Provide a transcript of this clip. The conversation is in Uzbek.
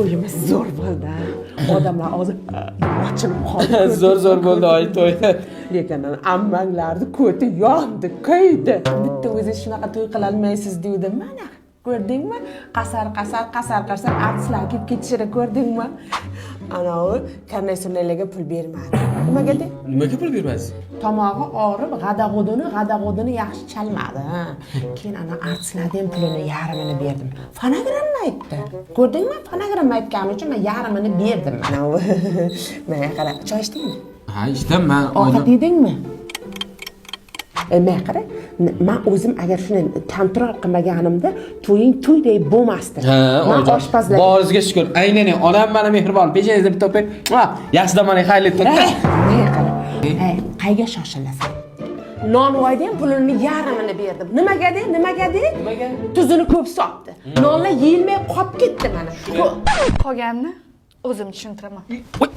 To'yimiz zo'r bo'ldi. Odamlar og'zi ochilib qoldi. Zo'r zo'r bo'ldi oy to'y. Lekin ammanglarni ko'ti yondi, kuydi. Bitta o'zi shunaqa to'y qilolmaysiz deydi. Mana ko'rdingmi? Qasar qasar qasar qasar artistlar kelib ketishini ko'rdingmi? Anavi karnay surnaylarga pul bermadi. Nimaga de? Nimaga pul bermaysiz? Tomog'i og'rib, g'adag'udini g'adag'udini yaxshi chalmadi. Ha. Keyin ana artistlarni ham pulini yarmini berdim. Fonogramma aytdi. Ko'rdingmi? Fonogramma aytgani uchun men yarmini berdim. Mana u. Mana qara, choy ichdingmi? Ha, ichdim man. Ovqat yedingmi? E, men qara, man o'zim agar shuni kontrol qilmaganimda to'ying to'yday bo'lmasdi. Ha, Man oyijon. oshpazlarga Boringizga shukur. Aynan onam mana mehribon. Peshonangizda bitta o'pay. Yaxshi dam oling, xayrli tun. Ey, menga qara. Ey, qayga shoshilasan? Nonvoyda ham pulini yarmini berdim. Nimaga de? Nimaga de? Nimaga? Tuzini ko'p solibdi. Nonlar yeyilmay qolib ketdi mana. Qolganini o'zim tushuntiraman. Voy.